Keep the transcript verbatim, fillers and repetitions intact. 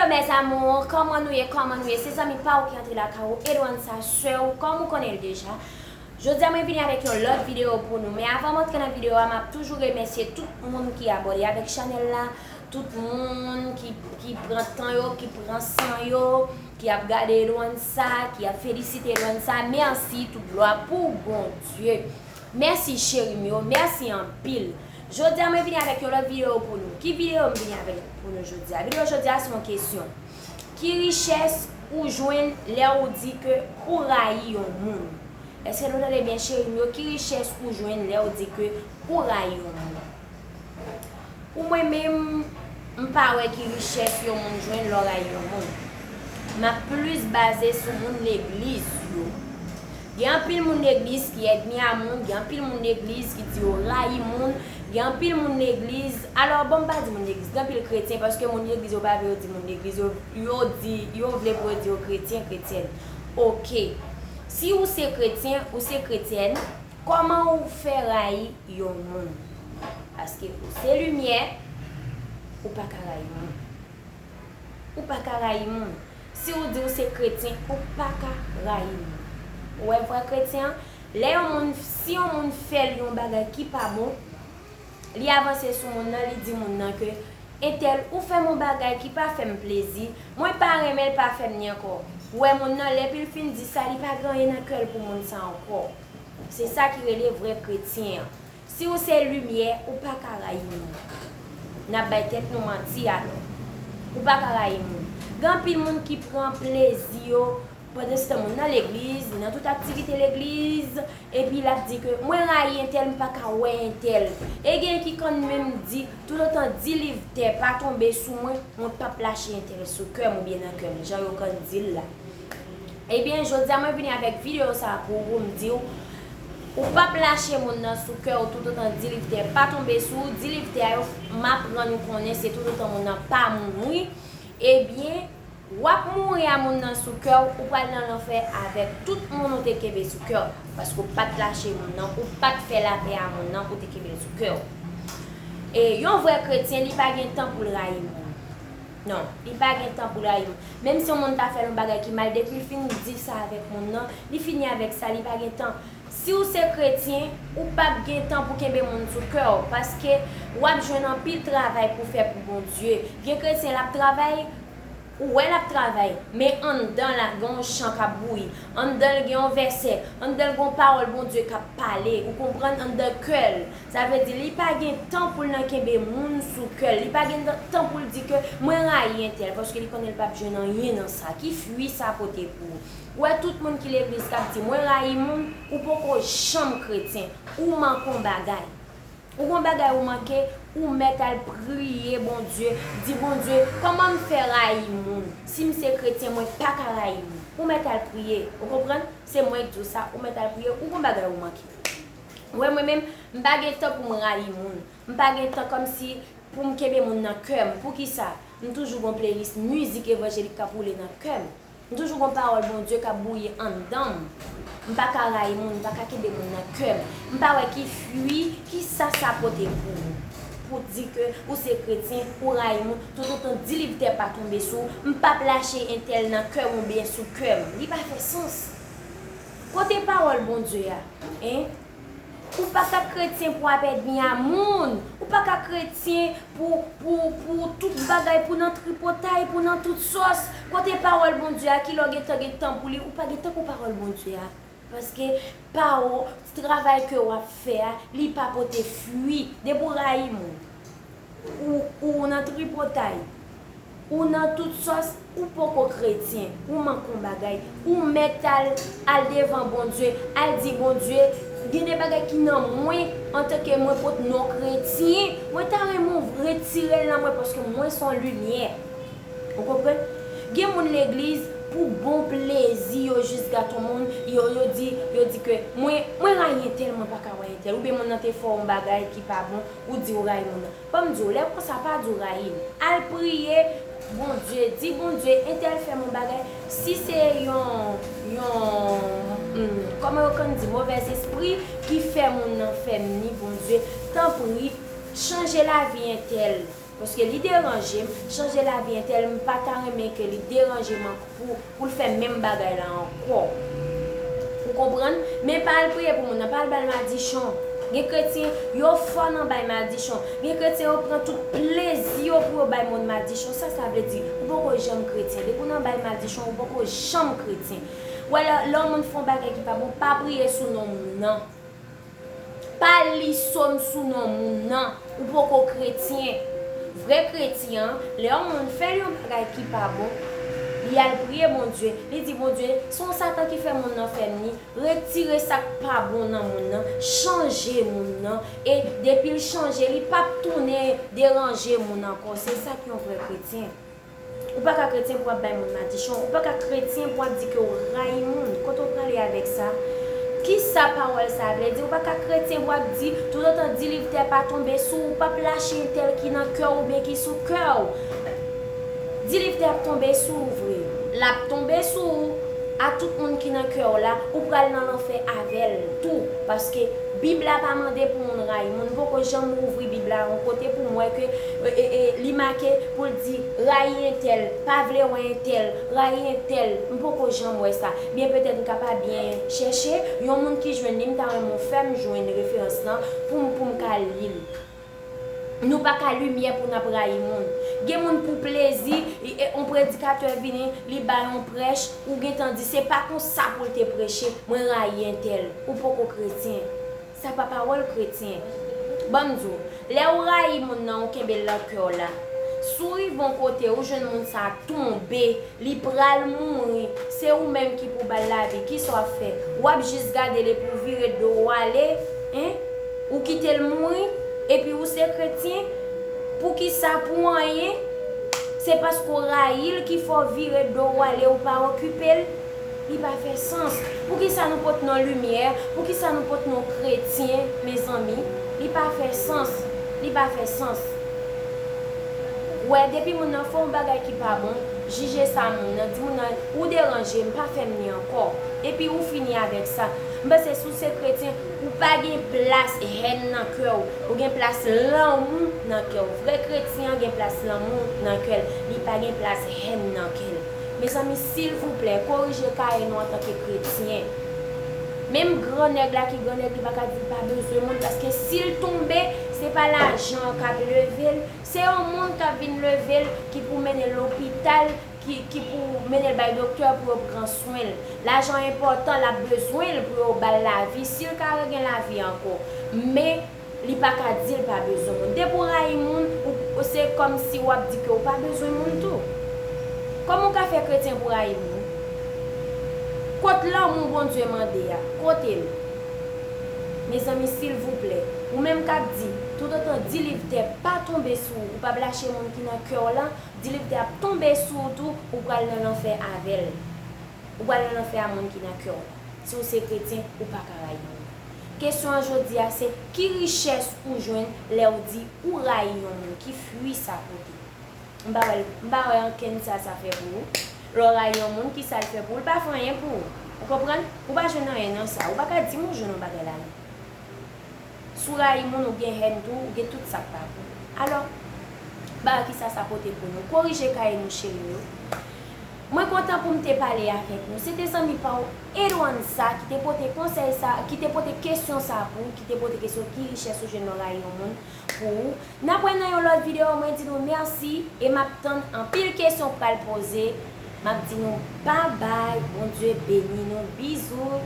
Mes amours, kòman nou ye, kòman nou ye? Se zanmi pa w ki antre lakay ou, Edouanne sa, sè w, kòm ou konnen l deja. Jodi a mwen vini avèk yon lòt videyo pou nou, men avan m antre nan videyo a, m ap toujou remèsye tout moun ki abòne avèk chanèl la, tout moun ki, ki pran tan yo, ki pran san yo, ki ap gade Edouanne sa, ki ap felisite Edouanne sa, mèsi, tout glwa pou Bondye. Mèsi cheri m yo, mèsi anpil. Jodi a mwen vini avèk yon lòt videyo pou nou. Ki videyo m vini avèk pou nou jodi a? Videyo jodi a se yon kesyon. Ki richès ou jwenn lè ou di ke ou rayi yon moun? Èske nou tande byen cheri m yo? Ki richès ou jwenn lè ou di ke ou rayi yon moun? Pou mwen menm, m pa wè ki richès yon moun jwenn lè w rayi yon moun. M ap plis baze sou moun legliz yo. Gen anpil moun legliz ki ènmi a moun, gen anpil moun legliz ki di yo rayi moun, gen anpil moun legliz, alò, bon, m pa di moun legliz, gen anpil kretyen, paske moun legliz yo pa vle yo di moun legliz, yo, yo di, yo vle pou yo di yo kretyen, kretyèn. Oke. Si ou se kretyen, ou se kretyèn, kòman ou fè rayi yon moun? Paske ou se limyè, ou pa ka rayi moun. Ou pa ka rayi moun. Si ou di ou se kretyen, ou pa ka rayi moun. Ou wè vrè kretyen an, lè yon moun, si yon moun fè l yon bagay ki pa bon, li avanse sou moun nan, li di moun nan ke, entèl, ou fè m yon bagay ki pa fè m plezi, mwen pa renmen l, pa fè m li ankò. Ou wè moun nan, lè pi l fin di sa, li pa gen anyen nan kè l pou moun sa ankò. Se sa ki rele vrè kretyen an. Si ou se limyè, ou pa ka rayi moun. N ap bay tèt nou manti alò. Ou pa ka rayi moun. Gen anpil moun ki pran plezi yo, pandanstan moun nan legliz, li nan tout aktivite legliz, epi l ap di ke mwen rayi entèl, m pa ka wè entèl. E gen ki konn menm di, toutotan di liv tè pa tonbe sou mwen, mwen p ap lache entèl sou kè m oubyen nan kè m, jan yo konn di l la. Ebyen, jodi a mwen vini avèk videyo sa a pou ou, pou m di w, ou p ap lache moun nan sou kè w toutotan di liv tè pa tonbe sou ou, di liv tè a yo, m aprann ou konnen se toutotan moun nan pa mouri, ebyen, w ap mouri a moun nan sou kè w, ou pral nan lanfè avèk tout moun ou te kenbe sou kè w, paske w pa t lache moun nan, ou pa t fè lapè a moun nan, ou te kenbe l sou kè w. E yon vrè kretyen, li pa gen tan pou l rayi moun. Non, li pa gen tan pou l rayi moun. Menm si yon moun ta fè l yon bagay ki mal, depi l fin di sa avèk moun nan, li fini avèk sa, li pa gen tan. Si w se kretyen, ou p ap gen tan pou kenbe moun sou kè w, paske w ap jwenn anpil travay pou fè pou Bondye. Gen kretyen, l ap travay, ou wè l ap travay, men anndan l la, gen yon chan k ap bouyi. Anndan l gen yon vèsè, anndan l gen yon pawòl Bondye k ap pale, ou konprann, anndan kè l. Sa vle di, li pa gen tan pou l nan kenbe moun sou kè l. Li pa gen tan pou l di ke mwen rayi entèl, paske li konnen l p ap jwenn anyen nan sa. Ki fwi sa pote pou ou? Ou wè tout moun ki legliz k ap di, mwen rayi moun, ou poko janm kretyen. Ou manke yon bagay. Ou gon bagay ou manke, ou mèt al priye Bondye. Di Bondye, kòman m fè rayi moun? Si m se kretyen, mwen pa ka rayi moun. Ou mèt al priye. Ou konprann? Se mwen k di w sa, ou mèt al priye. Ou gon bagay ou manke. Ou wè mwen menm, m pa gen tan pou m rayi moun. M pa gen tan kòmsi pou m kenbe moun nan kè m. Poukisa? M toujou gon playlist mizik evanjelik k ap woule nan kè m. M toujou gon pawòl Bondye k ap bouyi anndan m. M pa ka rayi moun, m pa ka kenbe moun nan kè m. M pa wè ki fwi, ki sa sa pote pou ou. Pou di ke ou se kretyen, ou rayi moun, toutotan di liv tè pa tonbe sou ou, m p ap lache entèl nan kè m oubyen sou kè m. Li pa fè sans. Kote pawòl Bondye a? Hein? Ou pa ka kretyen pou w ap ènmi a moun. Ou pa ka kretyen pou, pou, pou tout bagay, pou nan tripotay, pou nan tout sòs. Kote pawòl Bondye a? Kilè w gentan gen tan pou li? Ou pa gen tan pou pawòl Bondye a. Paske pawòl, travay ke w ap fè a, li pa pote fwi. Depi w rayi moun, ou, ou nan tripotay, ou nan tout sòs, ou poko kretyen, ou manke yon bagay, ou mèt al, al devan Bondye, al di Bondye, gen de bagay ki nan mwen, antanke mwen pot non kretyen, mwen ta renmen w retire l nan mwen, paske mwen se yon limyè. Ou konprann? Gen moun legliz, pou bon plezi yo jis gate yon moun, yo, yo di, yo di ke mwen, mwen rayi entèl, mwen pa ka wè entèl, oubyen moun nan te fè w yon bagay ki pa bon, ou di w rayi moun nan. Ban m di w, lè konsa, pa di w rayi l. Al priye Bondye, di Bondye, entèl fè m yon bagay. Si se yon, yon, hmm, kòman yo konn di, movèzespri ki fè moun nan fè m ni, Bondye, tanpri, chanje lavi entèl. Paske li deranje m, chanje lavi entèl, m pa ta renmen ke li deranje m an- pou, pou l fè menm bagay la ankò. Ou konprann? Men pa al priye pou moun nan, pa al ba l madichon. Gen kretyen, yo fò nan bay madichon. Gen kretyen, yo pran tout plezi yo pou yo bay moun madichon. Sa sa vle di? Ou poko janm kretyen. Depi w nan bay madichon, ou poko janm kretyen. Ou wè, lè, lè yon moun fè yon bagay ki pa bon, pa priye sou non moun nan. Pa li sòm sou non moun nan. Ou poko kretyen. Vrè kretyen an, lè yon moun fè l yon bagay ki pa bon, li al priye Bondye. Li di, Bondye, se yon Satan ki fè moun nan fè m li. Retire sa k pa bon nan moun nan. Chanje moun nan. E depi l chanje, li p ap tounen deranje moun ankò. Se sa k yon vrè kretyen. Ou pa ka kretyen pou w ap bay moun madichon. Ou pa ka kretyen pou w ap di ke w rayi moun. Kote w prale avèk sa? Kisa pawòl sa vle di? Ou pa ka kretyen pou w ap di, toutotan di liv tè pa tonbe sou ou, ou p ap lache entèl ki nan kè w oubyen ki sou kè w. Di liv tè ap tonbe sou ou vre. L ap tonbe sou ou, a tout moun ki nan kè w la, ou pral nan lanfè avè l tou. Paske Bib la pa mande pou moun rayi moun. M poko janm ouvri Bib la yon kote pou m wè ke e, e, e, li make pou l di, rayi entèl, pa vle wè entèl, rayi entèl. M poko janm wè sa. Byen petèt m ka pa byen chèche, yon moun ki jwenn li, m ta renmen w fè m jwenn referans lan pou m, pou m ka li l. Nou pa ka limyè pou n ap rayi moun. Gen moun pou plezi, e, e, yon predikatè vini, li bay yon prèch, ou gentan di, se pa konsa pou l te preche, mwen rayi entèl. Ou poko kretyen. Sa pa pawòl kretyen. Ban m di w, lè ou rayi moun nan, ou kenbe l nan kè w la. Si w rive yon kote, ou jwenn moun sa a tonbe, li pral mouri, se ou menm ki pou ba l lavi, kisa w ap fè? W ap jis gade l epi w vire do w ale, en? Ou kite l mouri, epi ou se kretyen? Poukisa? Pou anyen? Se paske w rayi l ki fè w vire do w ale, ou pa okipe l? Li pa fè sans. Poukisa nou pot non limyè? Poukisa nou pot non kretyen, mezanmi? Li pa fè sans. Li pa fè sans. Wè, depi moun nan fè yon bagay ki pa bon, jije sa moun nan, di moun nan, ou deranje m, pa fè m li ankò. Epi ou fini avèk sa. M panse si w se kretyen, ou pa gen plas hèn nan kè w. Ou gen plas lanmou nan kè w. Vrè kretyen an gen plas lanmou nan kè l. Li pa gen plas hèn nan kè l. Mezanmi, silvouplè, korije kay nou antanke kretyen. Menm gran nèg la ki gran nèg, li pa ka di l pa bezwen moun, paske si l tonbe, se pa lajan an k ap leve l, se yon moun k ap vin leve l, ki pou mennen l lopital, ki, ki pou mennen l bay doktè pou yo pran swen l. Lajan enpòtan, l ap bezwen l pou yo ba l lavi, si l ka regenyen lavi ankò. Men, li pa ka di l pa bezwen moun. Depi w rayi moun, ou, ou se kòmsi w ap di ke w pa bezwen moun tou. Kòman w ka fè kretyen pou rayi moun? Kot lanmou Bondye mande a? Kote l? Mezanmi, silvouplè, ou menm k ap di, toutotan di liv tè pa tonbe sou ou, ou p ap lache moun ki nan kè w la, di liv tè ap tonbe sou ou tou, ou pral nan lanfè avè l. Ou pral nan lanfè a moun ki nan kè w. Si w se kretyen, ou pa ka rayi moun. Kesyon an jodi a se, ki richès ou jwenn lè w di ou rayi yon moun? Ki fwi sa pote? M pa wè, m pa wè ankenn sa sa fè pou ou. Lè w rayi yon moun, ki sa l fè pou ou? L pa fè anyen pou ou. Ou konprann? Ou pa jwenn anyen nan sa. Ou pa ka di m ou jwenn yon bagay la non. Si w rayi moun, ou gen hèn tou, ou gen tout sa k pa bon. Alò, bagay ki sa sa pote pou nou? Korije kay nou, cheri yo. Mwen kontan pou m te pale avèk nou. Se te zanmi pa w, Edwansa, ki te pote konsèy sa, ki te pote kesyon sa pou ou, ki te pote kesyon ki richès ou jwenn lè w rayi yon moun pou ou. N ap wè nan yon lòt videyo, mwen di nou mèsi e m ap tann anpil kesyon pral poze. M ap di nou babay, Bondye beni nou, bizou.